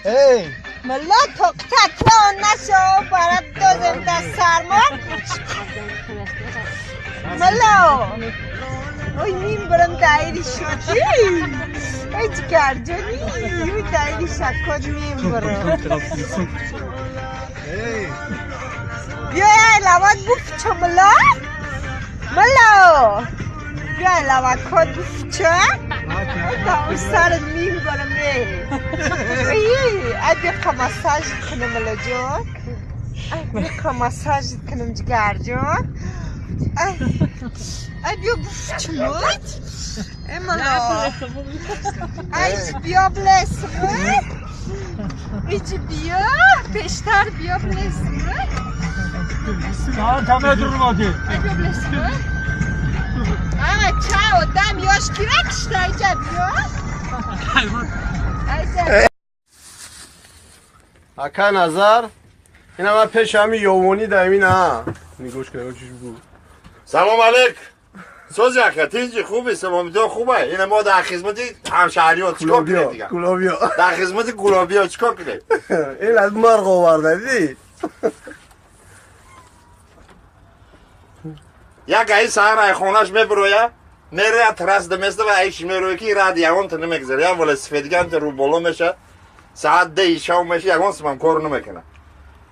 Эй! Мала тоқта клон нашо барат додем дар сармо. Мала! Ой, мимбарам дайри шуди. Ой, ҷигарҷони, ой, дайри шакод мимбарам. Эй! Биёй, лават буфча, мала. Мала! Биёй, лавакод буфча. Ой, сарат мимбарам, эй. Ой, ай биқа массажит кунам, малаҷон. Ай биқа массажит кунам, ҷигарҷон. Ай, ай биё буфчамуд. Эй, мала. Ай, биё блесмуд. Иҷи биё, пештар биё блесмуд. Там durmadı. Ай биё блесмуд. Ай, чао, дам ёш кира кишта, иҷа биё. Айҷа. Ака назар, ина ман пеш ҳами ёвонӣ дамина. Нигош кун, чӣ буд. Салом алейк. Сози ака, тинҷи хуби, саломатиё хубе. Ина мо дар хизмати ҳамшаҳриё чикор кунем дигар? Гулобиё. Дар хизмати гулобиё чикор кунем? Ин аз марғ оварда, дидӣ? Як гаи саҳар ай хонаш мебироя, мероя трасс даместа ва айш мероя ки рад ягон та намегзара. Як велосипедган та рӯ боло меша, саат 10 шав меша, ягон симам кор намекунад.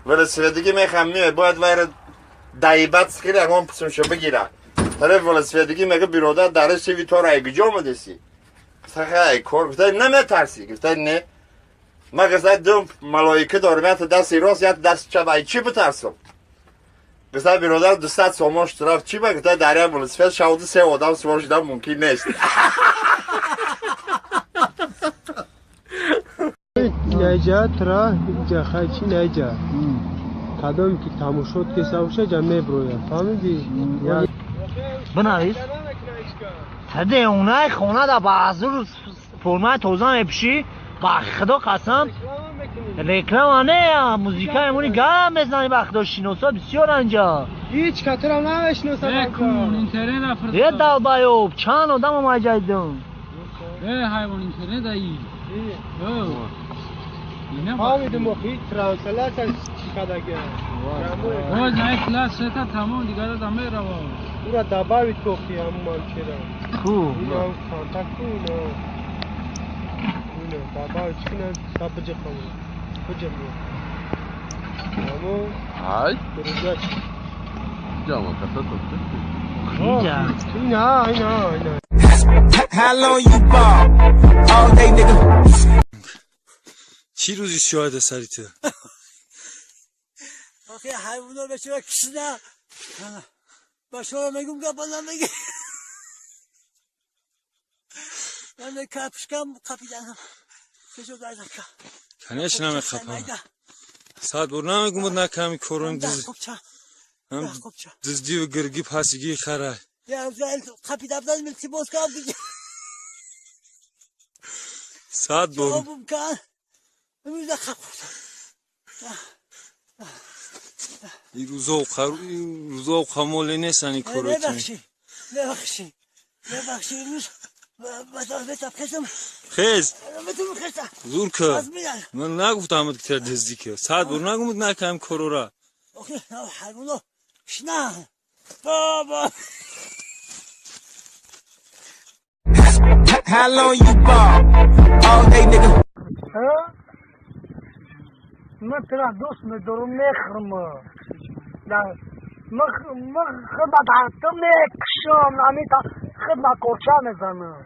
Велосипедги мехам меояд, бояд вайра даибат скира ягон писмша бигира. Тараф велосипедги мега биродар дар сиви тора ай куҷо омадеси? Гуфта хай кор, гуфта наметарси? Гуфта не. Ма гуфта ду малоика дорам, якта дасти рост, якта дасти чап, ай чӣ битарсам? Гуфта биродар 200 сомон штраф чӣ ба? Гуфта дар як велосипед шавду се одам сувор шудан мумкин нест. Найҷа тра ҷахайчи найҷа. Кадом ки тамошот кеса боша ҷа меброяд. Фаҳмидӣ? Бинавис. Саде онай хона да ба азур формаи тоза мепӯшӣ, ба худо қасам реклама не, музика эмони гап мезанӣ, ба худо шиносо бисёр анҷа. Ҳеҷ катра намешиносам. Е долбоёб, чанд одам омаҷа дидам. Е ҳайвон интернет аи. Фаҳмидим охи трансляция чӣ кадаги. Боз най класс шета тамом дигар да мерава. Ура добавить кохи ҳамун манчера. Ку. Ина контакт ку ина. Ина добавить кина сабҷ хамун. Буҷ ми. Амо. Ай. Друзья. Ҷама каса то. Ҳиҷа. Ина, ина, ина. How long you ball? All day, nigga. چی روزی شاید سریته؟ آخه حیوونا به چرا کشیدن؟ بچه‌ها میگم گپ بزن بگی. من کپشکم قپیدم. چه شد از کنش نمیخپم. ساعت بر نمیگم بود نکمی کرون دز. هم دزدی و گرگی پاسگی خره. یا قپیدم داد ملتی باز کردم دیگه. ساعت بر. این روزا و خموله نیستن این کارو ببخشی ببخشی ببخشی روز خیز زور که من نگفتم که تر دزدی که ساعت بر نگم نکم کارو را بابا. How long you ball? All day, nigga. من ترى دوست میدارم میخرم. من خدمت حتی میکشم، نمیتا خدمت کوچه میزنم.